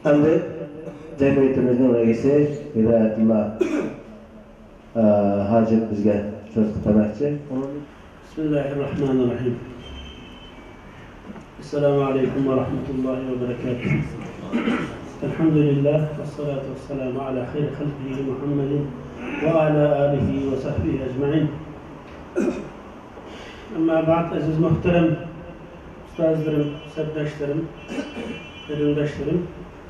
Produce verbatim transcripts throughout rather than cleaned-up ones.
ئەمدى جەمئىيىتىمىزنىڭ رەئىسى ھىدايەتۇللا، ئە، ھاجىپ بىزگە سۆز قىلماقچى. بىسمىللاھىررەھمانىررەھىم. السلام عليكم ورحمة الله وبركاته. الحمد لله والصلاة والسلام على خير خلقه محمد وعلى آله وصحبه أجمعين. أما بعد، ئەزىز مۆھتەرەم ئۇستازلىرىم، سەپداشلىرىم، قېرىنداشلىرىم،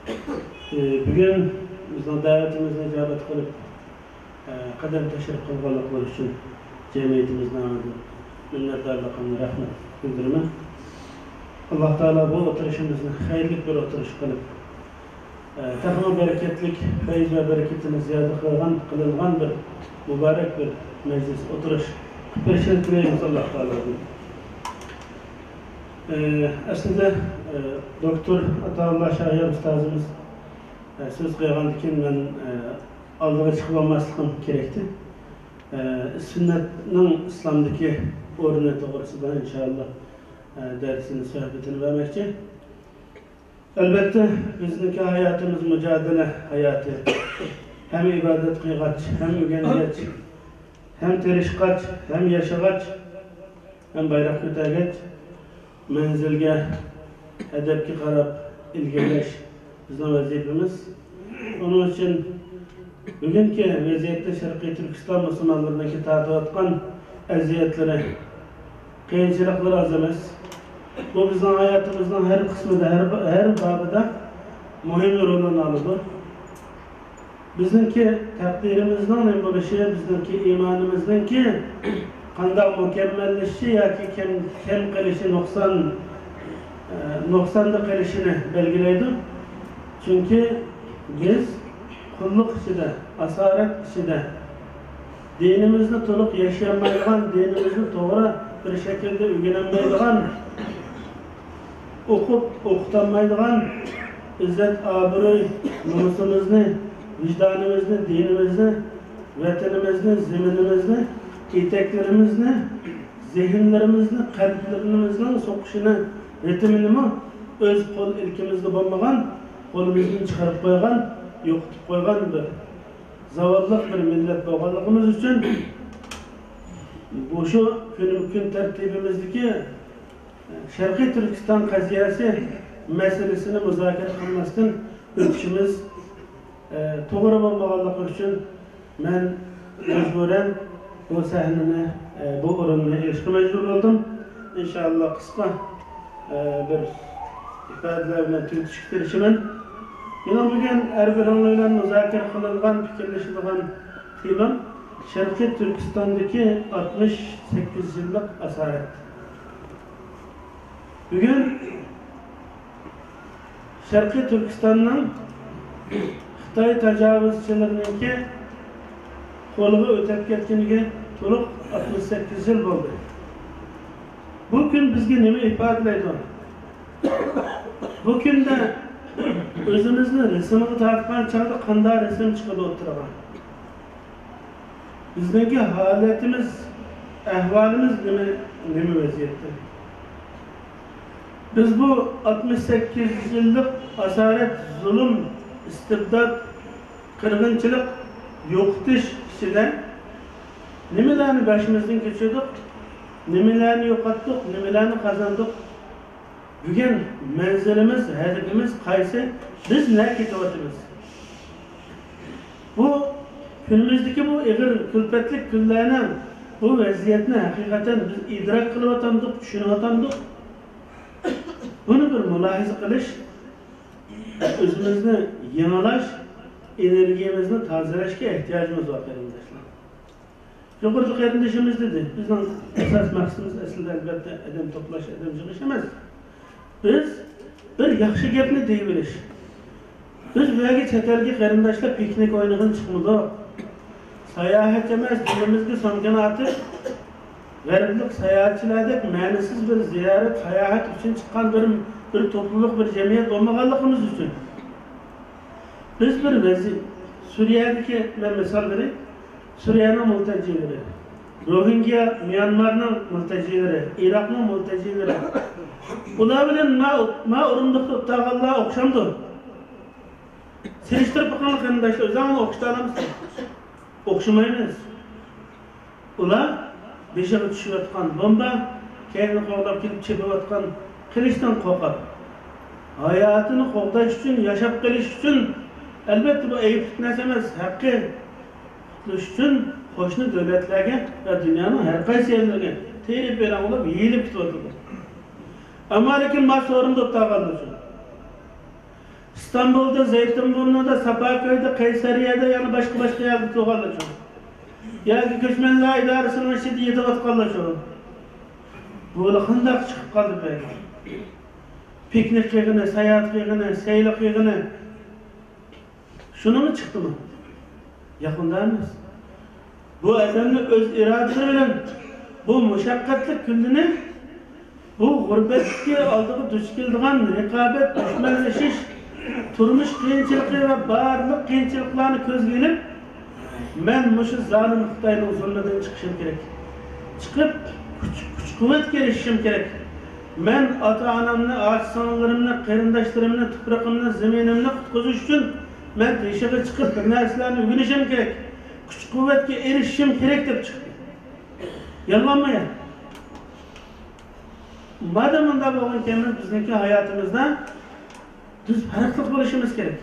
ئى، بۈگۈن بىزنىڭ دەۋىتىمىزنى ئىجابەت قىلىپ، ئە، قەدەم تەشرىپ قىلغانلىقلىرى ئۈچۈن جەمئىيىتىمىز نامىدىن مىننەتدارلىقىمنى، رەھمەت بىلدۈرىمەن. ئاللا تائالا بۇ ئولتۇرۇشىمىزنى خەيرلىك بىر ئولتۇرۇش قىلىپ، ئە، تېخىمۇ بەرىكەتلىك، پەيز ۋە بەرىكىتىنى زىيادە قىلغان، قىلىنغان بىر مۇبارەك بىر مەجلىس، ئولتۇرۇش قىلىپ بېرىشىنى تىلەيمىز ئاللا تائالادىن. ئە، ئەسلىدە، ئە، دوكتور ئاتائۇللا شاھيار ئۇستازىمىز، ئە، سۆز قىلغاندىن كېيىن مەن، ئە، ئالدىغا چىقىپ ئالماسلىقىم كېرەكتى. ئە، سۈننەتنىڭ ئىسلامدىكى ئورنى توغرىسىدا ئىنشائاللا، ئە، دەرسىنى، سۆھبىتىنى بەرمەكچى. ئەلۋەتتە، بىزنىڭكى ھاياتىمىز مۇجادىلە ھاياتى. ھەم ئىبادەت قىلغاچ، ھەم ئۆگەنگەچ، ھەم تىرىشقاچ، ھەم ياشىغاچ، ھەم بايراق كۆتەرگەچ، مەنزىلگە، ھەدەپكە قاراپ ئىلگىرىلەش بىزنىڭ ۋەزىپىمىز. ئۇنىڭ ئۈچۈن بۈگۈنكى ۋەزىيەتتە شەرقىي تۈركىستان مۇسۇلمانلىرىنىڭكى تارتىۋاتقان ئەزىيەتلىرى، قىيىنچىلىقلىرى ئاز ئەمەس. بۇ بىزنىڭ ھاياتىمىزنىڭ ھەر قىسمىدا، ھەر، ھەر بابىدا مۇھىم رولىنى ئالىدۇ. بىزنىڭكى تەقدىرىمىزنىڭ نېمە بولۇشى، بىزنىڭكى ئىمانىمىزنىڭكى قانداق مۇكەممەللىشىشى ياكى كەم، كەم قېلىشى، نۇقسان، ئە، نۇقساندا قېلىشىنى بەلگىلەيدۇ. چۈنكى بىز قۇللۇق ئىچىدە، ئاسارەت ئىچىدە، دىنىمىزنى تولۇق ياشىيالمايدىغان، دىنىمىزنى توغرا بىر شەكىلدە ئۆگىنەلمەيدىغان، ئوقۇپ ئوقۇتالمايدىغان، ئىززەت، ئابرۇي، نومۇسىمىزنى، ۋىجدانىمىزنى، دىنىمىزنى، ۋەتىنىمىزنى، زېمىنىمىزنى، ئېتەكلىرىمىزنى، زېھىنلىرىمىزنى، قەلبلىرىمىزنىڭ سوقۇشىنى، رىتىمىنىمۇ ئۆز قول ئىلكىمىزدە بولمىغان، قولىمىزدىن چىقىرىپ قويغان، يوقىتىپ قويغان بىر زاۋاللىق بىر مىللەت بولغانلىقىمىز ئۈچۈن، مۇشۇ كۈنى كۈن تەرتىپىمىزدىكى شەرقىي تۈركىستان قەزىيەسى مەسىلىسىنى مۇزاكىرە قىلماستىن ئۆتۈشىمىز، ئە، توغرا بولمىغانلىقى ئۈچۈن مەن مەجبۇرەن بۇ سەھنىنى، ئە، بۇ ئورۇننى ئېلىشقا مەجبۇر بولدۇم. ئىنشائاللا قىسقا، ئە، بىر ئىپادىلەر بىلەن تۈگىتىشكە تىرىشىمەن. مېنىڭ بۈگۈن ھەر بىرىڭلار بىلەن مۇزاكىرە قىلىنغان، پىكىرلىشىدىغان تېمام شەرقىي تۈركىستاندىكى ئاتمىش سەككىز يىللىق ئاسارەت. بۈگۈن شەرقىي تۈركىستاننىڭ خىتاي تاجاۋۇزچىلىرىنىڭكى قولىغا ئۆتەپ كەتكىنىگە تولۇق ئاتمىش سەككىز يىل بولدى. بۇ كۈن بىزگە نېمە ئىپادىلەيدۇ؟ بۇ كۈندە ئۆزىمىزنى رەسىمگە تارتقان چاغدا قانداق رەسىم چىقىدۇ ئوتتۇرىغا؟ بىزنىڭكى ھالىتىمىز، ئەھۋالىمىز نېمە، نېمە ۋەزىيەتتە؟ بىز بۇ ئاتمىش سەككىز يىللىق ئاسارەت، زۇلۇم، ئىستىبدات، قىرغىنچىلىق، يوقىتىش ئىچىدە نېمىلەرنى بېشىمىزدىن كەچۈردۇق، نېمىلەرنى يوقاتتۇق، نېمىلەرنى قازاندۇق؟ بۈگۈن مەنزىلىمىز، ھەدىپىمىز قايسى؟ بىز نەگە كېتىۋاتىمىز؟ بۇ كۈنىمىزدىكى بۇ ئېغىر كۈلپەتلىك كۈنلەرنىڭ بۇ ۋەزىيەتنى ھەقىقەتەن بىز ئىدراك قىلىۋاتامدۇق، چۈشىنىۋاتامدۇق؟ بۇنى بىر مۇلاھىزە قىلىش، ئۆزىمىزنى يېڭىلاش، ئېنېرگىيەمىزنى تازىلاشقا ئېھتىياجىمىز بار، قېرىنداشلار. يۇقىرىدا قېرىندىشىمىز دېدى، بىزنىڭ ئاساس مەقسىتىمىز ئەسلىدە ئەلۋەتتە ئادەم توپلاش، ئادەم يىغىش ئەمەس. بىز بىر ياخشى گەپنى دېيىۋېلىش. بىز بۇ يەرگە چەت ئەلگە قېرىنداشلار پىكنىك ئوينىغىلى چىقمىدۇق. ساياھەت ئەمەس، دىلىمىزگە سومكىنى ئارتىپ، غەربلىك ساياھەتچىلەردەك مەنىسىز بىر زىيارەت، ساياھەت ئۈچۈن چىققان بىر، بىر توپلۇلۇق، بىر جەمئىيەت بولمىغانلىقىمىز ئۈچۈن. بىز بىر ۋەزىي-، سۈرىيەدىكى، مەن مىسال بېرەي، سۈرىيەنىڭ مۇلتەجىلىرى، روھىنگيا، ميانمارنىڭ مۇلتەجىلىرى، ئىراقنىڭ مۇلتەجىلىرى. ئۇلار بىلەن ما، ما ئورۇندۇقتا ئولتۇرغانلار ئوخشامدۇ؟ سېلىشتۇرۇپ بېقىڭلار قېرىنداشلار، ئۆزۈڭلارنى ئوخشىتالامسىلەر؟ ئوخشىمايمىز. ئۇلار بېشىغا چۈشۈۋاتقان بومبا، كەينىنى قوغلاپ كېلىپ چېپىۋاتقان قىلىچتىن قورقاپ، ھاياتىنى قوغداش ئۈچۈن، ياشاپ قېلىش ئۈچۈن، ئەلۋەتتە، بۇ ئەيىبلىك نەرسە ئەمەس، ھەققى قۇتۇلۇش ئۈچۈن قوشنا دۆلەتلەرگە ۋە دۇنيانىڭ ھەر قايسى يەرلىرىگە تېرىپ بېرىڭ دەپ يېيىلىپ كېتىۋاتىدۇ. ئەمما لېكىن ما سورۇندا ئولتۇرغانلار ئۈچۈن ئىستانبۇلدا، زەيتۇنبۇرنۇدا، ساپاكۆيدە، قەيسەرىيەدە، يەنە باشقا، باشقا يەردە تۇرغانلار شۇ. ياكى كۆچمەنلەر ئىدارىسىنىڭ ئىچىدە يېتىۋاتقانلار شۇ. بۇلار قانداق چىقىپ قالدى بۇ يەرگە؟ پىكنىك قىلغىنى، ساياھەت قىلغىنى، سەيلە قىلغىنى. شۇنىڭغا چىقتىمۇ؟ ياق، ئۇنداق ئەمەس. بۇ ئادەمنى ئۆز ئىرادىسى بىلەن بۇ مۇشەققەتلىك كۈنلىرىنى، بۇ غۇربەتتىكى ئالدىغا دۇچ كېلىدىغان رىقابەت، دۈشمەنلىشىش، تۇرمۇش قىيىنچىلىقى ۋە بارلىق قىيىنچىلىقلارنى كۆزگە ئىلىپ، مەن مۇشۇ زالىم خىتاينىڭ زۇلمىدىن چىقىشىم كېرەك. چىقىپ، كۈچ، كۈچ-قۇۋۋەتكە ئېرىشىشىم كېرەك. مەن ئاتا-ئانامنى، ئاچا-سىڭىللىرىمنى، قېرىنداشلىرىمنى، تۇپرىقىمنى، زېمىنىمنى قۇتقۇزۇش ئۈچۈن مەن تېشىغا چىقىپ، بىر نەرسىلەرنى ئۆگىنىشىم كېرەك. كۈچ-قۇۋۋەتكە ئېرىشىشىم كېرەك دەپ چىقتى. يالغانمۇ يا؟ مادام مۇنداق بولغان ئىكەن، بىزنىڭكى ھاياتىمىزدا بىز پەرقلىق بولۇشىمىز كېرەك.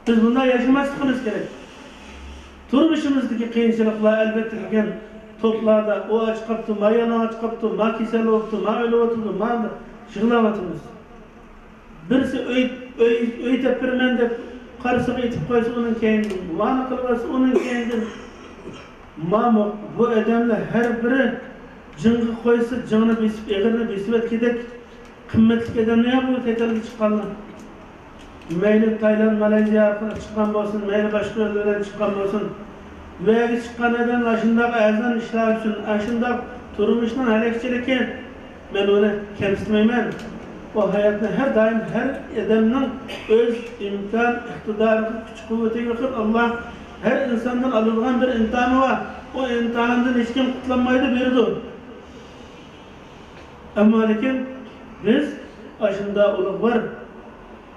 بىز بۇنداق ياشىماسلىقىمىز كېرەك. تۇرمۇشىمىزدىكى قىيىنچىلىقلار، ئەلۋەتتە، بۈگۈن توپلاردا ئۇ ئاچ قاپتۇ، ما يالىڭاچ قاپتۇ، ما كېسەل بوپتۇ، ما ئۆلۈۋاتىدۇ، ما يىغلاۋاتىمىز. بىرسى ئۆي، ئۆي، ئۆي تېپىپ بېرىمەن دەپ قارىسىغا ئېتىپ قويسا ئۇنىڭ كەينىدىن، مانا قىلىۋاتسا ئۇنىڭ كەينىدىن. مانا بۇ ئادەملەر ھەر بىرى جىڭغا قويسا جىڭنى بېسىپ، ئېغىرنى بېسىۋەتكۈدەك قىممەتلىك ئادەملەر بۇ تەتەلگە چىققانلار. مەيلى تايلاند، مالايزىيا ئارقىلىق چىققان بولسۇن، مەيلى باشقا يول بىلەن چىققان بولسۇن، بۇ يەرگە چىققان ئادەم ئاشۇنداق ئەرزان ئىشلار ئۈچۈن، ئاشۇنداق تۇرمۇشنىڭ ھەلەكچىلىكى، مەن ئۇنى كەمسىتمەيمەن. ئۇ ھاياتنى ھەر دائىم ھەر ئادەمنىڭ ئۆز ئىمكان ئىقتىدارىغا، كۈچ قۇۋۋىتىگە بېقىپ، ئاللا ھەر ئىنساندىن ئالىدىغان بىر ئىمتىھانى بار. ئۇ ئىمتىھاندىن ھېچكىم قۇتۇلالمايدۇ، بېرىدۇ. ئەمما لېكىن بىز ئاشۇنداق ئۇلۇغ بار.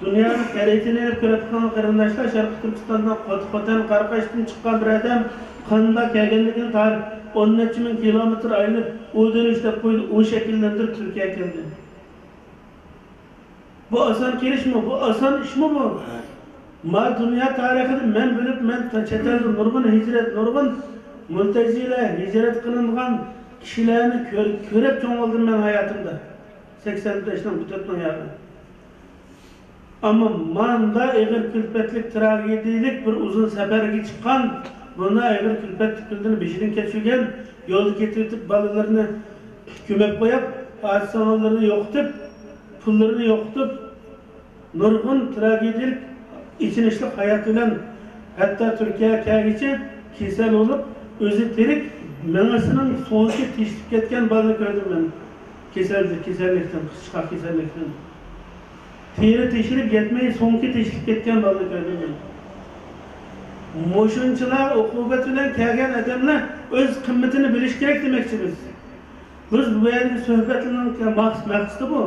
دۇنيانىڭ خەرىتىنى ئېلىپ كۆرۈپ بېقىڭ قېرىنداشلار، شەرقىي تۈركىستاندا خوت-، خوتەن قاراقاشتىن چىققان بىر ئادەم قانداق كەلگەنلىكىنى تارىخ ئون نەچچە مىڭ كىلومېتىر ئايلىنىپ، ئۇ دېنىش دەپ قويدى، ئۇ شەكىللەندۈرۈپ تۈركىيەگە كەلدى. بۇ ئاسان كېلىشمۇ؟ بۇ ئاسان ئىشمۇ بۇ؟ ما دۇنيا تارىخىدا مەن بىلىپ، مەن تا-، چەت ئەلدە نۇرغۇن ھىجرەت، نۇرغۇن مۇلتەزىلە، ھىجرەت قىلىنغان كىشىلەرنى كۆر-، كۆرۈپ چوڭ بولدۇم مەن ھاياتىمدا. سەكسەن بەشنىڭ، بۇ تۆتنىڭ ياقى. ئەمما ماندا ئېغىر كۈلپەتلىك، تراگېدىيىلىك بىر ئۇزۇن سەپەرگە چىققان، بۇندا ئېغىر كۈلپەتلىك كۈنلىرىنى بېشىدىن كەچۈرگەن، يولدا كېتىۋېتىپ بالىلىرىنى كۆمۈپ قويۇپ، ئاچا-سىڭىللىرىنى يوقىتىپ، پۇللىرىنى يوقىتىپ، نۇرغۇن تراگېدىيىلىك، ئېچىنىشلىق ھايات بىلەن ھەتتا تۈركىيەگە كەلگىچە كېسەل بولۇپ، ئۆزى تىرىك، مېڭىسىنىڭ سوڭىكى تېشىلىپ كەتكەن بالىنى كۆردۈم مەن. كېسەل، كېسەللىكتىن، قىچىشقاق كېسەللىكتىن. تېرە تېشىلىپ يەتمەي، سوڭىكى تېشىلىپ كەتكەن بالىنى كۆردۈم مەن. مۇشۇنچىلا ئوقۇبەت بىلەن كەلگەن ئادەملەر ئۆز قىممىتىنى بىلىشى كېرەك دېمەكچى بىز. بىز بۇ يەردىكى سۆھبەتلەرنىڭ مەقس-، مەقسىتى بۇ.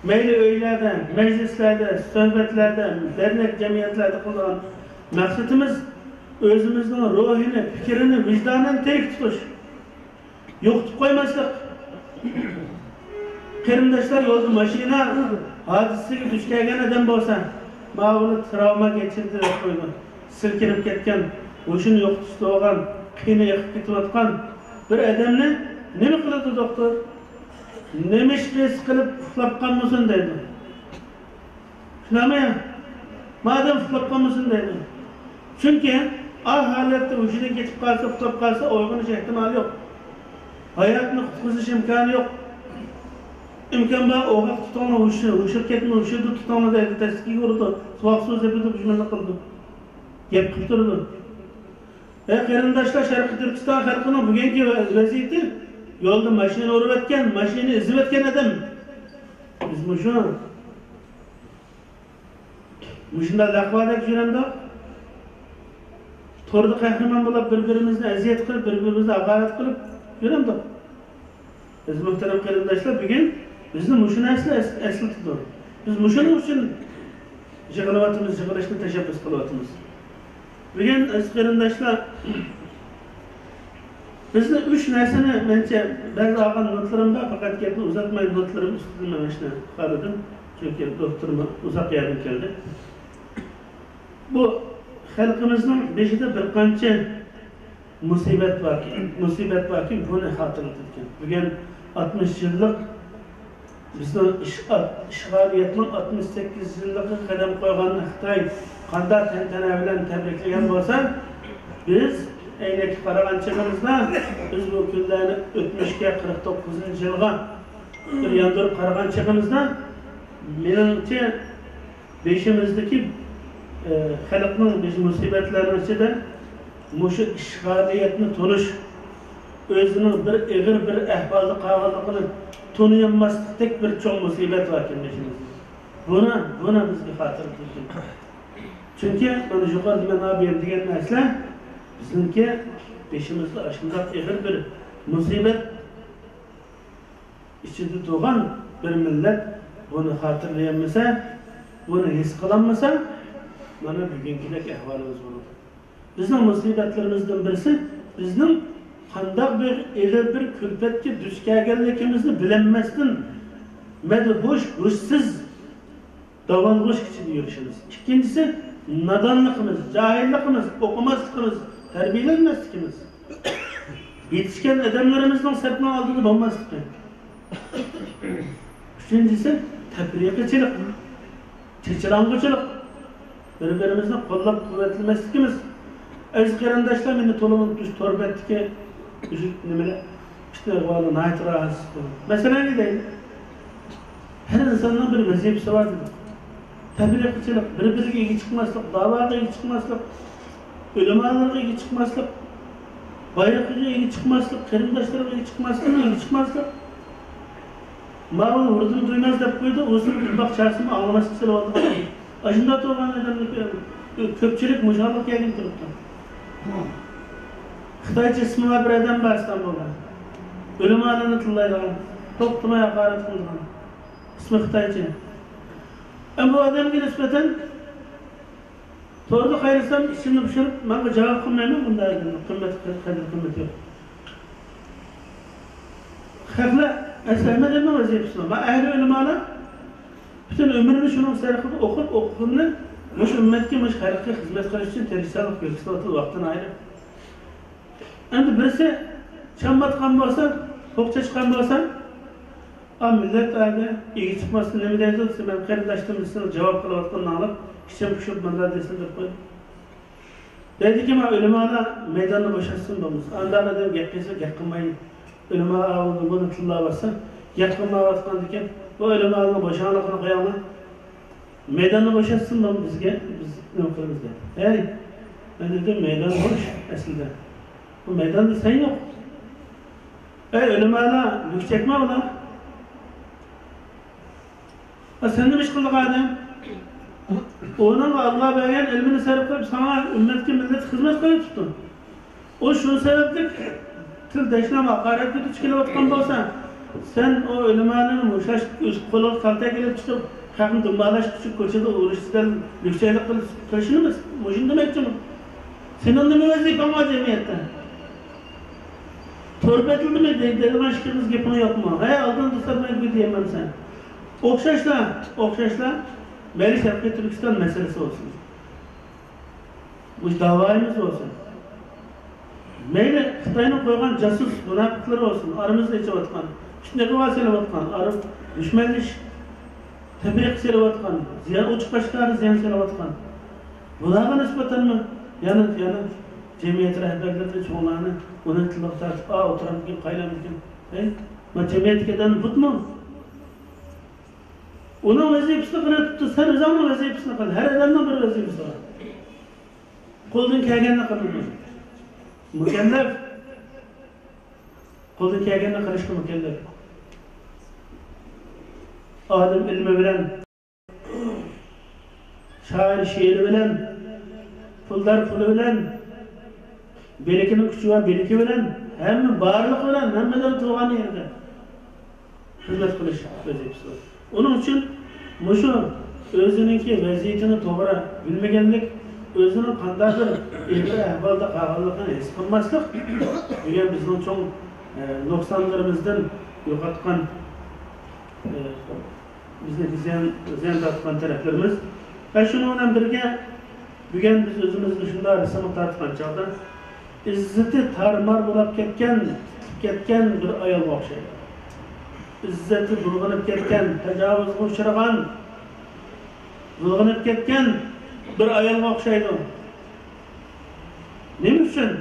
مەيلى ئۆيلەردە، مەجلىسلەردە، سۆھبەتلەردە، دەرنەك جەمئىيەتلەردە قىلىدىغان مەقسىتىمىز ئۆزىمىزنىڭ روھىنى، پىكرىنى، ۋىجدانىنى تىرىك تۇتۇش. يوقىتىپ قويماسلىق. قېرىنداشلار، يولدا ماشىنا ھادىسىسىگە دۇچ كەلگەن ئادەم بولسا، ماۋۇنى تراۋما كەچۈردى دەپ قويىدۇ. سىلكىنىپ كەتكەن، ھوشىنى يوقىتىشتا بولغان، قېنى ئېقىپ كېتىۋاتقان بىر ئادەمنى نېمە قىلىدۇ دوختۇر؟ نېمە ئىش قىلىپ ئۇخلاپ قالمىسۇن دەيدۇ. شۇنداقمۇ يا؟ مادەم ئۇخلاپ قالمىسۇن دەيدۇ. چۈنكى ئا ھالەتتە ھوشىدىن كېتىپ قالسا، ئۇخلاپ قالسا، ئويغىنىش ئېھتىمالى يوق. ھاياتنى قۇتقۇزۇش ئىمكانى يوق. ئىمكان بار، ئوغاق تۇتۇڭلار، ھوشى-، ھوشۇرۇپ كەتمەي، ھوشىدا تۇتۇڭلار دەيدۇ، تەسكىگە ئۇرىدۇ، سوغۇق سۇ سېپىدۇ، دۈشمەنلىك قىلىدۇ. گەپ قىلىپ تۇرىدۇ. ئەي قېرىنداشلار، شەرقىي تۈركىستان خەلقىنىڭ بۈگۈنكى ۋە-، ۋەزىيىتى، يولدا ماشىنا ئۇرۇۋەتكەن، ماشىنا ئېزىۋەتكەن ئادەم. بىز مۇشۇ مۇشۇنداق لەقۋادەك يۈرەمدۇق؟ توردا قەھرىمان بولۇپ، بىر-بىرىمىزنى ئەزىيەت قىلىپ، بىر-بىرىمىزنى ھاقارەت قىلىپ يۈرەمدۇق؟ ئەزىز مۆھتەرەم قېرىنداشلار، بۈگۈن بىزنى مۇشۇ نەرسىلەر ئەس-، ئەسلىتىدۇ. بىز مۇشۇنىڭ ئۈچۈن يىغىلىۋاتىمىز، يىغىلىشنى تەشەببۇس قىلىۋاتىمىز. بۈگۈن ئەزىز قېرىنداشلار، بىزنى ئۈچ نەرسىنى، مەنچە بەزى ئالغان نوتلىرىم بار، پەقەت گەپنى ئۇزارتماي نوتلىرىم ئۈستىدىن مېڭىشنى خالىدىم. چۈنكى دوختۇرمۇ ئۇزاق يەردىن كەلدى. بۇ خەلقىمىزنىڭ بېشىدا بىر قانچە مۇسىبەت باركەن، مۇسىبەت باركەن، بۇنى خاتىرىلىتىدىكەن. بۈگۈن ئاتمىش يىللىق بىزنىڭ ئىش-، ئىشغالىيەتنىڭ ئاتمىش سەككىز يىللىقىغا قەدەم قويغاننى خىتاي قانداق تەنتەنە بىلەن تەبرىكلىگەن بولسا، بىز ئەينەككە قارىغان چېغىمىزدا، بىز بۇ كۈنلەرنى ئۆتمۈشكە، قىرىق توققۇزىنچى يىلغا بىر ياندۇرۇپ قارىغان چېغىمىزدا، مېنىڭچە، بېشىمىزدىكى، ئە، خەلقنىڭ بېشى مۇسىبەتلەرنىڭ ئىچىدە مۇشۇ ئىشغالىيەتنى تونۇش، ئۆزىنىڭ بىر ئېغىر بىر ئەھۋالدا قالغانلىقىنى تونۇيالماسلىقتەك بىر چوڭ مۇسىبەت باركەن بېشىمىزدا. بۇنى، بۇنى بىزگە خاتىرىلىتىدىكەن. چۈنكى مانا يۇقىرىدا مەن ئابىيەم دېگەن نەرسىلەر بىزنىڭكى بېشىمىزدا ئاشۇنداق ئېغىر بىر مۇسىبەت ئىچىدە تۇرغان بىر مىللەت بۇنى خاتىرىلىيەلمىسە، بۇنى ھېس قىلالمىسا، مانا بۈگۈنكىدەك ئەھۋالىمىز بولىدۇ. بىزنىڭ مۇسىبەتلىرىمىزدىن بىرسى، بىزنىڭ قانداق بىر ئېغىر بىر كۈلپەتكە دۇچ كەلگەنلىكىمىزنى بىلەلمەستىن، مەدھۇش، ھوشسىز، داۋالغۇش ئىچىدە يۈرۈشىمىز. ئىككىنچىسى، نادانلىقىمىز، جاھىللىقىمىز، ئوقۇماسلىقىمىز، تەربىيەلەنمەسلىكىمىز. يېتىشكەن ئادەملىرىمىزنىڭ سەپنىڭ ئالدىدا بولماسلىقى. ئۈچىنچىسى، تەپرىقىچىلىق، چېچىلاڭغۇچىلىق، بىر-بىرىمىزنى قوللاپ-قۇۋۋەتلىمەسلىكىمىز. ئەزىز قېرىنداشلار، مېنى تولىمۇ تور بەتتىكى نېمىلەر، پىتنە ئەھۋالى ناھايىتى راھەتسىز قىلدى. مەسىلەن، دەيلى، ھەر ئىنساننىڭ بىر ۋەزىپىسى بار دېدۇق. تەپرىقىچىلىق، بىر-بىرىگە ئىگە چىقماسلىق، داۋاغا ئىگە چىقماسلىق، ئۆلىمالارغا ئىگە چىقماسلىق، بايرىقىغا ئىگە چىقماسلىق، قېرىنداشلىرىغا ئىگە چىقماسلىق، ئىگە چىقماسلىق. ماۋۇ ھۇردۇم دۇيماز دەپ قويدى، ئۇزۇن باق چاسىمۇ ئاڭلىماسلىق سېلىۋالدى. ئاشۇنداق تۇرغان ئادەمنى كۆپچىلىك مۇشۇ ھالغا كەلگىلى تۇرۇپتۇ. خىتايچە ئىسمى بار بىر ئادەم بار ئىستانبۇلدا. ئۆلىمالارنى تىللايدىغان، توختىماي ھاقارەت قىلىدىغان. ئىسمى خىتايچە. ئەمما بۇ ئادەمگە نىسبەتەن توردا قايرىسام، ئىچىمنى پۇشۇرۇپ، مەن بۇ جاۋاب قىلمايمەن، بۇنداق ئادەمنىڭ قىممىتى، قەدىر-قىممىتى يوق. خەقلەر، ئەسلى ھەممە ئادەمنىڭ ۋەزىپىسى بار. مانا ئەھلى ئۆلىمالار پۈتۈن ئۆمرىنى شۇنىڭ سەرپ قىلىپ، ئوقۇپ، ئوقۇغىنىنى مۇشۇ ئۈممەتكە، مۇشۇ خەلققە خىزمەت قىلىش ئۈچۈن تىرىشچانلىق كۆرسىتىۋاتىدۇ، ۋاقتىنى ئايرىپ. ئەمدى بىرسى چامما ئاتقان بولسا، توپ چاچقان بولسا، ئا، مىللەت ئەگە ئىگە چىقماستا نېمە دەيدۇ دېسە، مەن قېرىنداشتىن بىرسىنىڭ جاۋاب قىلىۋاتقىنىنى ئاڭلاپ، ئىچىم پۇشۇپ مۇنداق دېسۇن دەپ قويدۇم. دەيدىكى، ما ئۆلىمالار مەيداننى بوشاتسۇن بولمىسا. ئانداق ئادەم گەپ قىلسا، گەپ قىلماي. ئۆلىما ئاۋۇ بۇنى تىللاۋاتسا، گەپ قىلمايۋاتقاندىكىن، بۇ ئۆلىمالارنىڭ بوشاڭلىقىنى قويۇڭلار. مەيداننى بوشاتسۇن، مانا بىزگە، بىز نېمە قىلىمىز دەپ. ھەي، مەن دېدىم، مەيدان بوش ئەسلىدە. بۇ مەيداندا سەن يوق. ئەي ئۆلىمالار، لۈك چەكمە ئۇلار. ئا، سەن نېمە ئىش قىلدىڭ ئادەم؟ ئۇنىڭغا ئاللا بەرگەن ئىلمىنى سەرپ قىلىپ، ساڭا، ئۈممەتكە، مىللەتكە خىزمەت قىلىۋېتىپتۇ. ئۇ شۇ سەۋەبلىك تىل تەشنام، ھاقارەتكە دۇچ كېلىۋاتقان بولسا، سەن ئۇ ئۆلىمالارنى مۇشۇ قولىغا كالتەك ئېلىپ چىقىپ، خەقنى دۇمبالاشقا چۈشۈپ، كوچىدا ئۇرۇشىدىن لۈكچەيلىك قىلىش، قىلىشىنىمۇ مۇشۇنى دېمەكچىمۇ؟ سېنىڭ نېمە ۋەزىپەڭ بار جەمئىيەتتە؟ تور بەتلىدىمۇ دەيدىغان ئىككىمىز گېپىڭ يوقمۇ؟ ھەي، ئالدىن توساتماي گۇي دېيەلمەمسەن. ئوخشاشلا، ئوخشاشلا، مەيلى شەرقىي تۈركىستان مەسىلىسى بولسۇن، مۇشۇ داۋايىمىز بولسۇن، مەيلى خىتاينىڭ قويغان جاسۇس مۇناپىقلىرى بولسۇن، ئارىمىزدا ئېچىۋاتقان، پىتنە قىلىۋا سېلىۋاتقان، ئارا دۈشمەنلىشىش، تەپرىقە سېلىۋاتقان، زىيان، ئوچۇق ئاشكارا زىيان سېلىۋاتقان، بۇلارغا نىسبەتەنمۇ يەنە، يەنە جەمئىيەت رەھبەرلىرىنى، چوڭلارنى ئۇنى تىلغا تارتىپ، ئا، ئولتۇرامدىكىن، قايلامدىكىن؟ ھەي، ما جەمئىيەتتىكى ئادەم بۇتمۇ؟ ئۇنىڭ ۋەزىپىسىنى قىلىپ تۇرۇپتۇ، سەن ئۆزۈڭنىڭ ۋەزىپىسىنى قىل. ھەر ئادەمنىڭ بىر ۋەزىپىسى بار. قولدىن كەلگەننى قىلىدۇ. مۇكەللەپ. قولدىن كەلگەننى قىلىشقا مۇكەللەپ. ئالىم ئىلمى بىلەن، شائىر شېئىرى بىلەن، پۇلدار پۇلى بىلەن، بىلىكىنىڭ كۈچى ۋە بىلىكى بىلەن، ھەممە بارلىقى بىلەن، ھەممىدىن تۇرغان يېرىدە خىزمەت قىلىش ۋەزىپىسى بار. ئۇنىڭ ئۈچۈن مۇشۇ ئۆزىنىڭكى ۋەزىيىتىنى توغرا بىلمىگەنلىك، ئۆزىنىڭ قانداقتۇر ئېغىر ئەھۋالدا قالغانلىقىنى ھېس قىلماسلىق، بۈگۈن بىزنىڭ چوڭ، ئە، نۇقسانلىرىمىزدىن يوقاتقان، ئە، بىزنى زىيان، زىيان تارتقان تەرەپلىرىمىز. ۋە شۇنىڭ بىلەن بىرگە، بۈگۈن بىز ئۆزىمىزنى شۇنداق رەسىمگە تارتقان چاغدا، ئىززىتى تارمار بولاپ كەتكەن، پۈتۈپ كەتكەن بىر ئايالغا ئوخشايدۇ. ئىززىتى بۇلغىنىپ كەتكەن، تاجاۋۇزغا ئۇچرىغان، بۇلغىنىپ كەتكەن بىر ئايالغا ئوخشايدۇ. نېمە ئۈچۈن؟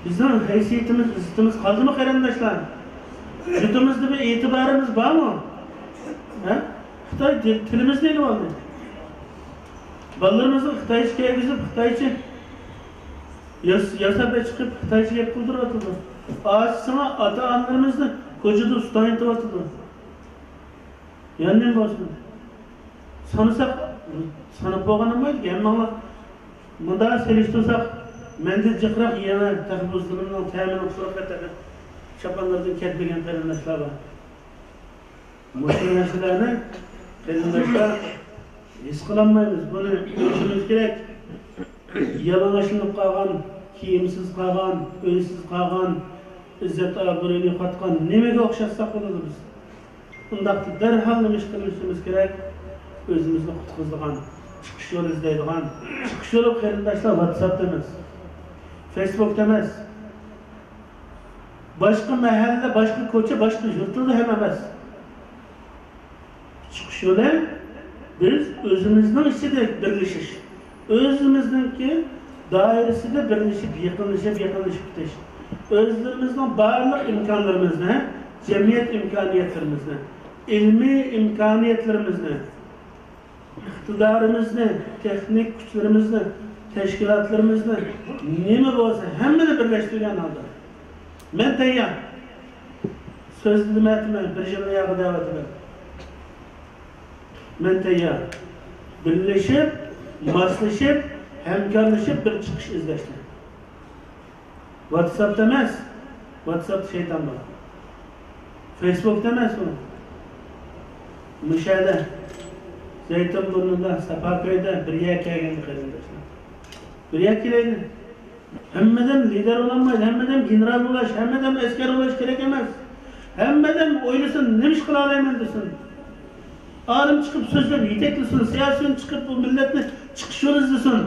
بىزنىڭ ھەيسىيىتىمىز، ئىززىتىمىز قالدىمۇ، قېرىنداشلار؟ يۇرتىمىزدا بىر ئېتىبارىمىز بارمۇ؟ ھە؟ خىتاي تىل-، تىلىمىزنى ئېلىۋالدى. بالىلىرىمىزغا خىتايچە كىيگۈزۈپ، خىتايچە ياس-، ياساپ چىقىپ، خىتايچە گەپ قىلدۇرۇۋاتىدۇ. ئاچىسىغا ئاتا-ئانىلىرىمىزنى كوچىدا ئۇستاڭ ئېتىۋاتىدۇ. يەنە نېمە بولسۇن؟ سانىساق، ساناپ بولغان بولمايدۇ. ھەممىڭلار مۇنداق سېلىشتۇرساق، مەندىن جىقراق يەڭگە تەخەللۇسلىرىمنىڭ تەمىنى قۇسۇرۇپ كەتتى. چاپانلىرىدىن كەتمىگەن قېرىنداشلار بار. مۇشۇ نەرسىلەرنى قېرىنداشلار ھېس قىلالمايمىز. بۇنى بىلىشىمىز كېرەك. يالىڭاچلىنىپ قالغان، كىيىمسىز قالغان، ئۆيسىز قالغان، ئىززەت-ئابرۇيىنى يوقاتقان نېمىگە ئوخشاتساق بولىدۇ بىز؟ ئۇنداقتا دەرھال نېمە ئىش قىلىشىمىز كېرەك؟ ئۆزىمىزنى قۇتقۇزىدىغان، چىقىش يولى ئىزدەيدىغان. چىقىش يولى، قېرىنداشلار، ۋاتساپتا ئەمەس، فېيسبۇكتا ئەمەس، باشقا مەھەللە، باشقا كوچا، باشقا يۇرتلاردا ھەم ئەمەس. چىقىش يولى، بىز ئۆزىمىزنىڭ ئىچىدە بىرلىشىش، ئۆزىمىزنىڭكى دائىرىسىدە بىرلىشىپ، يېقىنلىشىپ، يېقىنلىشىپ كېتىش. ئۆزلىرىمىزنىڭ بارلىق ئىمكانلىرىمىزنى، جەمئىيەت ئىمكانىيەتلىرىمىزنى، ئىلمىي ئىمكانىيەتلىرىمىزنى، ئىقتىدارىمىزنى، تېخنىك كۈچلىرىمىزنى، تەشكىلاتلىرىمىزنى، نېمە بولسا ھەممىنى بىرلەشتۈرگەن ھالدا، مەن تەييار. سۆزلىدىم ئەتىمەن، بىر يىلنى ياغا دەۋاتىمەن. مەن تەييار. بىرلىشىپ، ماسلىشىپ، ھەمكارلىشىپ بىر چىقىش ئىزدەشتە. ۋاتساپتا ئەمەس. ۋاتساپتا شەيتان بار. فېيسبۇكتا ئەمەس ئۇ. مۇشۇ يەردە، زەيتۇن بۇرنىدا، ساپاكۆيدە بىر يەرگە كەلگەندە قېرىنداشلار. بىر يەرگە كېلەيلى. ھەممىدىن لىدېر بولالمايدۇ، ھەممىدىن گېنېرال بولاش، ھەممىدىن ئەسكەر بولاش كېرەك ئەمەس. ھەممىدىن ئويلىسۇن، نېمە ئىش قىلالايمەن دېسۇن. ئالىم چىقىپ سۆزلەپ يېتەكلىسۇن، سىياسىيون چىقىپ بۇ مىللەتنى چىقىش يولى ئىزدىسۇن.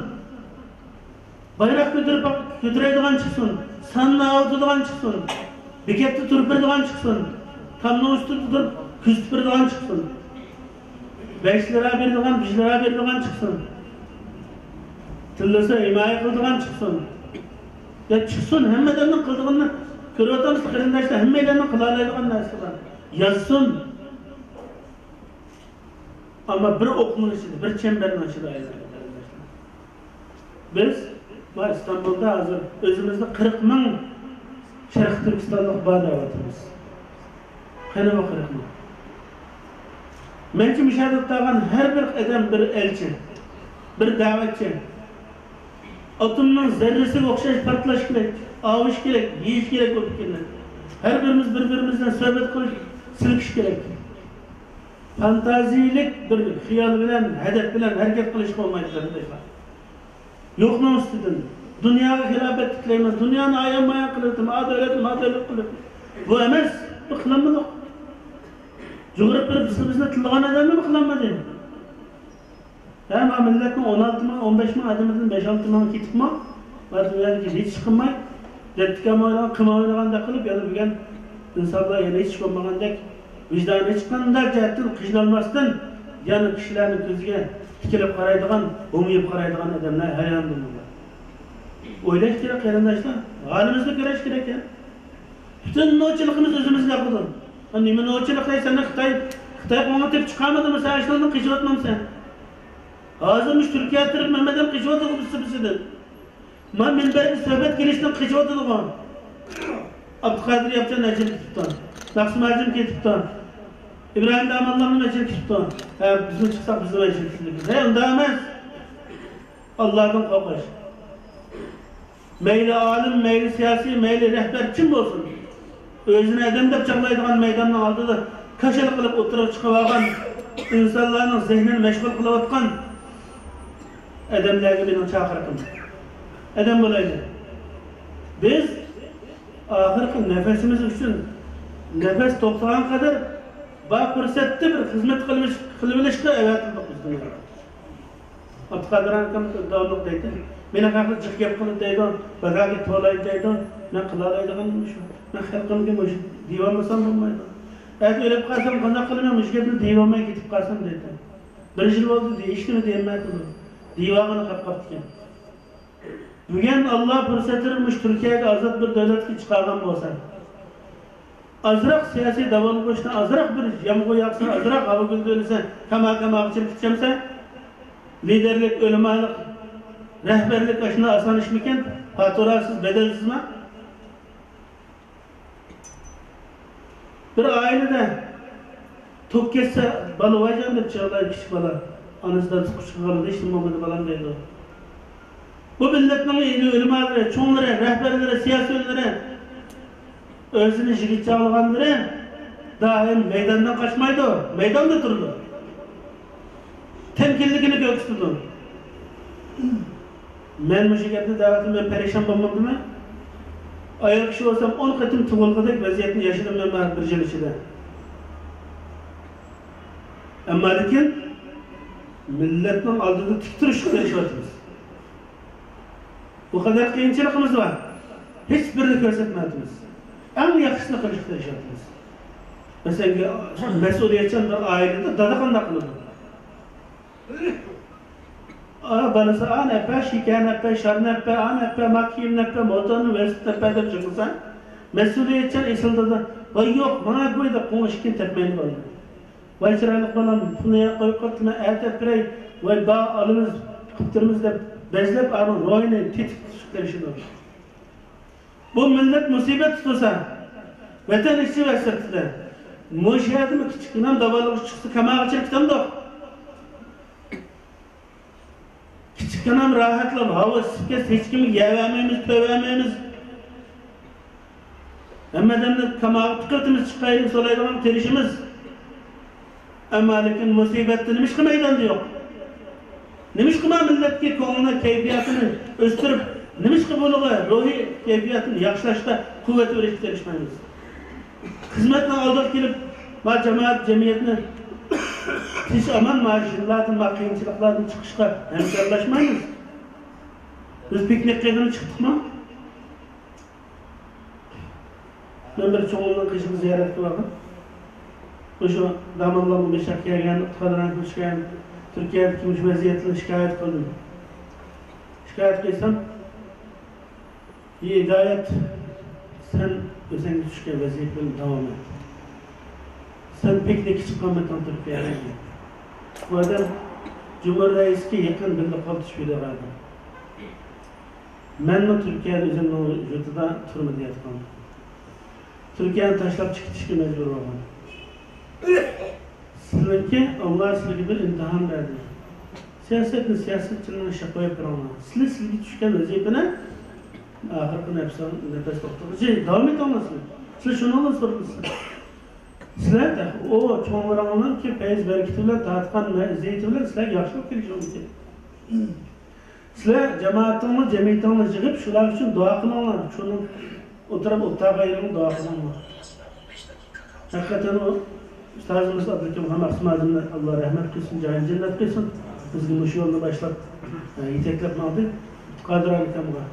بايراق كۆتۈرۈپ، كۆتۈرەيدىغان چىقسۇن، ساننى ئاۋۇتىدىغان چىقسۇن، بېكەتتە تۇرۇپ بېرىدىغان چىقسۇن، تامنىڭ ئۈستىدە تۇرۇپ كۆزىتىپ بېرىدىغان چىقسۇن. بەش لىرا بېرىدىغان، بىر لىرا بېرىدىغان چىقسۇن. تىللىسا ھىمايە قىلىدىغان چىقسۇن. يا چىقسۇن، ھەممە ئادەمنىڭ قىلىدىغىنىنى كۆرۈۋاتامسىز قېرىنداشلار، ھەممەيلەننىڭ قىلالايدىغان نەرسىسى بار. يازسۇن. ئەمما بىر ئوقنىڭ ئىچىدە، بىر چەمبەرنىڭ ئىچىدە ئايلىنىدۇ قېرىنداشلار. بىز ما ئىستانبۇلدا ھازىر ئۆزىمىزدە قىرىق مىڭ شەرقىي تۈركىستانلىق بار دەۋاتىمىز. قېنى بۇ قىرىق مىڭ؟ مەنچە مۇشاھىدە قىلغان ھەر بىر ئادەم بىر ئەلچى، بىر دەۋەتچى. ئاتومنىڭ زەررىسىگە ئوخشاش پارتلاش كېرەك، ئاۋۇش كېرەك، يېيىش كېرەك بولۇپ كېلىدۇ. ھەر بىرىمىز بىر-بىرىمىز بىلەن سۆھبەت قىلىش، سىلكىش كېرەك. فانتازىيىلىك بىر خىيال بىلەن، ھەدەپ بىلەن ھەرىكەت قىلىشقا بولمايدۇ، قېرىنداشلار. يوقنىڭ ئۈستىدىن، دۇنياغا خىلاپەت تىكلەيمەن، دۇنيانى ئايان-بايان قىلىۋېتىمەن، ئا دۆلەتنى، ما دۆلەت قىلىپ. بۇ ئەمەس، بۇ قىلالمىدۇق. جۇغراپ بېرىپ بىزنى، بىزنى تىللىغان ئادەممۇ قىلالمىدى. ھە، ما مىللەتنىڭ ئون ئالتە مىڭ، ئون بەش مىڭ ئادىمىدىن بەش-ئالتە مىڭى كېتىپمۇ، ۋە دۇنيادىكى ھېچ ئىش قىلماي، دەتتىكام ئوينىغان، قىمار ئوينىغاندەك قىلىپ، يەنە بۈگۈن ئىنسانلار يەنە ھېچ ئىش بولمىغاندەك، ۋىجدانى ھېچقانداق جەھەتتىن قىينالماستىن، يەنە كىشىلەرنىڭ كۆزىگە تىكىلىپ قارايدىغان، ھوڭىيىپ قارايدىغان ئادەملەر ھەيران بولماڭلار. ئويلاش كېرەك، قېرىنداشلار. ھالىمىزنى كۆرۈش كېرەك يا. پۈتۈن نوچىلىقىمىز ئۆزىمىزگە ياقىدۇ. ھە، نېمە نوچىلىق دەيسەن، خىتاي، خىتاي قوڭغا تېپىپ چىقارمىدىمۇ؟ سەن ئاشۇنىڭدىن قېچىۋاتمامسەن؟ ھازىر مۇشۇ تۈركىيە تەرەپ مەمەدەم قېچىۋاتىدۇ بىسسە-بىسسىدىن. ما مۇنبەردە سۆھبەت قىلىشتىن قېچىۋاتىدىغۇ. ئابدۇقادىر ياپچان ئەجىر كېتىپتۇ. مەخسۇم ھاجىم كېتىپتۇ. ئىبراھىم داموللامنىڭ ئەجىر كېتىپتۇ. ھە، بىزمۇ چىقساق بىزنىڭ ئەجىر كېتىدۇ. ھە، ئۇنداق ئەمەس. ئاللادىن قورقۇش. مەيلى ئالىم، مەيلى سىياسىي، مەيلى رەھبەر كىم بولسۇن، ئۆزىنى ئادەم دەپ چاغلايدىغان مەيداننىڭ ئالدىدا كاشىلا قىلىپ ئوتتۇرىغا چىقىۋالغان ئىنسانلارنىڭ زېھنىنى مەشغۇل قىلىۋاتقان ئادەملەرگە مېنىڭ چاقىرىقىم. ئادەم بولايلى. بىز ئاخىرقى نەپەسىمىز ئۈچۈن، نەپەس توختىغان قەدەر بار پۇرسەتتە بىر خىزمەت قىلىۋېلىش-، قىلىۋېلىشقا ئەۋەتىلدۇق بىز دۇنياغا. ئابدۇقادىر ئاكام داۋاملىق دەيتتى، مېنى خەقلەر جىق گەپ قىلىپ دەيدۇ، باكاكى تولايدۇ دەيدۇ، مەن قىلالايدىغىنىم مۇشۇ. مەن خەلقىمگە مۇشۇ دېيىۋالمىسام بولمايدۇ. ئەتە ئۆلۈپ قالسام قانداق قىلىمەن؟ مۇشۇ گەپنى دېيىۋالماي كېتىپ قالسام دەيتتى. بىر يىل بولدى، ھېچنېمە دېيەلمەيتتى. دېيىۋالغىنى قاپ قاپتىكەن. بۈگۈن ئاللا پۇرسەتلىرى مۇشۇ تۈركىيەگە ئازاد بىر دۆلەتكە چىقارغان بولسا، ئازراق سىياسىي داۋالغۇشتا، ئازراق بىر يامغۇر ياغسا، ئازراق ھاۋا گۈلدۈرلىسە، كاما كاماغا چىرىپ كېتەمسە، لىدەرلىك، ئۆلىمالىق، رەھبەرلىك ئاشۇنداق ئاسان ئىشمىكەن؟ پاتۇراسىز، بەدەلسىزما؟ بىر ئائىلىدە توك كەتسە، بالا ۋايجان دەپ يىغلايدۇ كىچىك بالا. ئانىسى دادىسى قۇچىقىغا ئالىدۇ، ھېچنېمە بولمىدى بالام دەيدۇ. بۇ مىللەتنىڭ ئۆلىمالىرى، چوڭلىرى، رەھبەرلىرى، سىياسىيونلىرى ئۆزىنى يىگىت چاغلىغانلىرى دائىم مەيداندىن قاچمايدۇ، مەيداندا تۇرىدۇ. تەمكىنلىكىنى كۆرسىتىدۇ. مەن مۇشۇ گەپنى دەۋاتىمەن، مەن پەرىشان بولمامدىمەن؟ ئايال كىشى بولسام ئون قېتىم تۇغۇلغۇدەك ۋەزىيەتنى ياشىدىم مەن بىر يىل ئىچىدە. ئەمما لېكىن مىللەتنىڭ ئالدىدا تىك تۇرۇشقا تىرىشىۋاتىمىز. بۇ قەدەر قىيىنچىلىقىمىز بار. ھېچبىرىنى كۆرسەتمەيۋاتىمىز. ئەڭ ياخشىسىنى قىلىشقا تىرىشىۋاتىمىز. مەسىلەن، مەسئۇلىيەتچان بىر ئائىلىدە دادا قانداق قىلىدۇ؟ ئا، بالىسى ئانى ئەپە، شېكەرنى ئەپە، شارنى ئەپە، ئانى ئەپە، ما كىيىمنى ئەپە، موتورنى، ۋېلىسىپىتنى ئەپە دەپ يىغلىسا، مەسئۇلىيەتچان ئېسىل دادا، ۋاي يوق، ماڭا ئەگوي دەپ قوڭۇش ئىككىنى تەپمەيدۇ بالىنى. ۋاي چىرايلىق بالام، پۇلنى يەنە قويۇپ قاپتىمەن، ئەتە ئەپ بېرەي، ۋاي بار ئالىمىز، قىپتۇرىمىز دەپ بەزلەپ ئانىڭ روھىنى تېتىپ تۇتۇشقا تىرىشىدۇ. بۇ مىللەت مۇسىبەت تۇتۇلسا، ۋەتەن ئىچى ۋە سىرتىدا، مۇشۇ يەردىمۇ كىچىككىنە داۋالغۇش چىقسا كاماغا چىقىپ كېتەمدۇق؟ كىچىككىنە راھەتلەپ ھاۋا ئىسسىپ كەتسە ھېچكىمگە يەۋەرمەيمىز، تۆۋەرمەيمىز. ھەممە ئادەمنى كاماغا تىقىۋېتىمىز، چىقايلى، سولايدىغان تىرىشىمىز. ئەمما لېكىن مۇسىبەتتە نېمىشقا مەيداندا يوق؟ نېمىشقا ما مىللەتكە كۆڭلىنى، كەيپىياتىنى ئۆستۈرۈپ، نېمىشقا بۇنىڭغا روھىي كەيپىياتىنى ياخشىلاشتا قۇۋۋەت بېرىشكە تىرىشمايمىز؟ خىزمەتنىڭ ئالدىغا كېلىپ، ما جامائەت، جەمئىيەتنى تىنچ ئامان ما يىللاردىن، ما قىيىنچىلىقلاردىن چىقىشقا ھەمكارلاشمايمىز؟ بىز پىكنىك قىلغىلى چىقتۇقمۇ؟ مەن بىر چوڭۇمنىڭ قېشىغا زىيارەتكە بارغان. مۇشۇ داموللام مۇشۇ يەرگە كەلگەن، ئابدۇقادىر ئاكا مۇشۇ يەرگە، تۈركىيەدىكى مۇشۇ ۋەزىيەتنى شىكايەت قىلدىم. شىكايەت قىلسام، ھىدايەت، سەن ئۆزۈڭگە چۈشكەن ۋەزىپىنى داۋام ئەت. سەن پىكنىككە چىققانمىدىڭ تۈركىيەگە؟ بۇ ئادەم جۇمھۇر رەئىسىگە يېقىن بىللە قول تۇتۇشۇپ يۈرىدىغان ئادەم. مەنمۇ تۈركىيەدە ئۆزۈمنىڭ يۇرتىدا تۈرمىدە ياتقان. تۈركىيەنى تاشلاپ چىقىپ كېتىشكە مەجبۇر بولغان. سىلىنكى، ئاللا سىلىگە بىر ئىمتىھان بەردى. سىياسەتنى سىياسەتچىلەرنىڭ ئىشىغا قويۇپ بېرىڭلار. سىلەر سىلىگە چۈشكەن ۋەزىپىنى ئاخىرقى نەپس، نەپەس توختىغۇچە داۋام ئېتىڭلار سىلەر. سىلەر شۇنىڭدىن سورىدىڭىز. سىلەر تېخى ئۇ چوڭلىرىڭلارنىڭكى پەيز بەرىكىتى بىلەن تارتقان مەزىيىتى بىلەن سىلەرگە ياخشىلىق تېگىشى مۇمكىن. سىلەر جامائىتىڭلار، جەمئىيىتىڭلار يىغىپ، شۇلار ئۈچۈن دۇئا قىلىڭلار. شۇنىڭ ئولتۇرۇپ، ئولتۇرغان يېرىڭلار دۇئا قىلىڭلار. ھەقىقەتەن ئۇ ئۇستازىمىز ئابدۇكېرىم خان مەخسۇم ھاجىمنى ئاللا رەھمەت قىلسۇن، جايىنى جەننەت قىلسۇن. بىزگە مۇشۇ يولنى باشلاپ، يېتەكلەپ ماڭدى. قادىر ئاكامغا،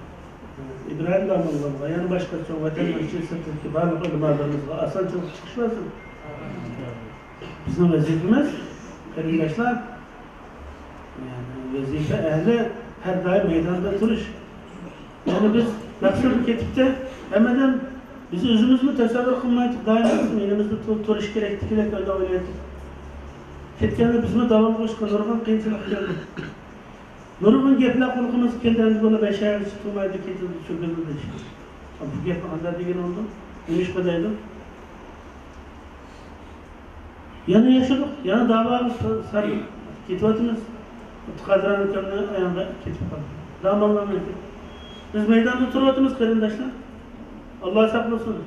ئىبراھىم داموللامغا، يەنە باشقا چوڭ ۋەتەنداشلار، سىرتتىكى بارلىق ئۆلىمالىرىمىزغا ئاسانچىلىق چىقىش بەرسۇن. بىزنىڭ ۋەزىپىمىز، قېرىنداشلار، يەنى ۋەزىپە ئەھلى ھەر دائىم مەيداندا تۇرۇش. يەنى بىز مەقسەت كېتىپتۇ، ھەممىدىن بىز ئۆزىمىزمۇ تەسەۋۋۇر قىلمايتتۇق، دائىم بىزنىڭ يېنىمىزدا تۇر-، تۇرۇش كېرەكتىكىدەك ئويلاۋېلىۋاتىدۇ. كەتكەندە بىزمۇ داۋالغۇشقا نۇرغۇن قىيىنچىلىق كەلدى. نۇرغۇن گەپلەر قۇلىقىمىزغا كەلدى، ئەمدى بۇلار بەش ئاي تۇرمايدۇ، كېتىدۇ، چۆكىدۇ دېيىشتى. بۇ گەپنى قانداق دېگىلى بولىدۇ؟ نېمىشقا دەيدۇ؟ يەنە ياشىدۇق، يەنە داۋاغا سا-، سارى كېتىۋاتىمىز. قادىر ئاكامنىڭ ئاياغىدا كېتىپ قالدى. داموللام ئېيتىپ، بىز مەيداندا تۇرۇۋاتىمىز، قېرىنداشلار. ئاللا ساقلىسۇن.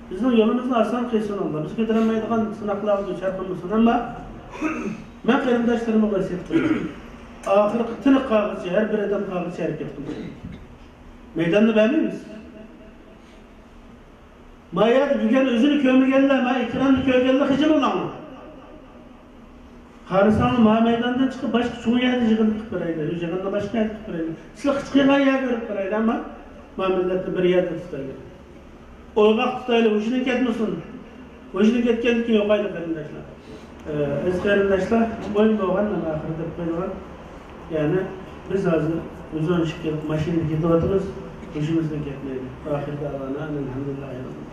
بىزنىڭ يولىمىزنى ئاسان قىلسۇن ئاللا. بىز كۆتۈرەلمەيدىغان سىناقلارغا دۇچار قىلمىسۇن. ئەمما مەن قېرىنداشلىرىمغا ۋەسىيەت قىلىمەن. ئاخىرقى تىنىق قالغۇچە، ھەر بىر ئادەم قالغۇچە ھەرىكەت قىلىمەن. مەيداننى بەرمەيمىز. ما يەردە بۈگۈن ئۆزىنى كۆرمىگەنلەر، ما ئېكراننى كۆرگەنلەر خىجىل بولۇڭلار. قارىساڭلار، ما مەيداندىن چىقىپ باشقا چوڭ يەردە يىغىن قىلىپ بېرەيلى. يىغىننى باشقا يەردە قىلىپ بېرەيلى. سىلەر قىلغان يەرگە بېرىپ بېرەيلى، ئەمما ما مىللەتنى بىر يەردە تۇتايلى. ئويغاق تۇتايلى، ھوشىدىن كەتمىسۇن. ھوشىدىن كەتكەندىن كېيىن يوقايدۇ قېرىنداشلار. ئە، ئەزىز قېرىنداشلار، مۇھىم بولغان مانا ئاخىرى دەپ قويىدىغان، يەنى بىز ھازىر يۈز ئون ئىككى يىل ماشىنىدا كېتىۋاتىمىز، ھوشىمىزدىن كەتمەيلى. ئاخىرىدا ئالانا، ئەلھەمدۇلىللاھ.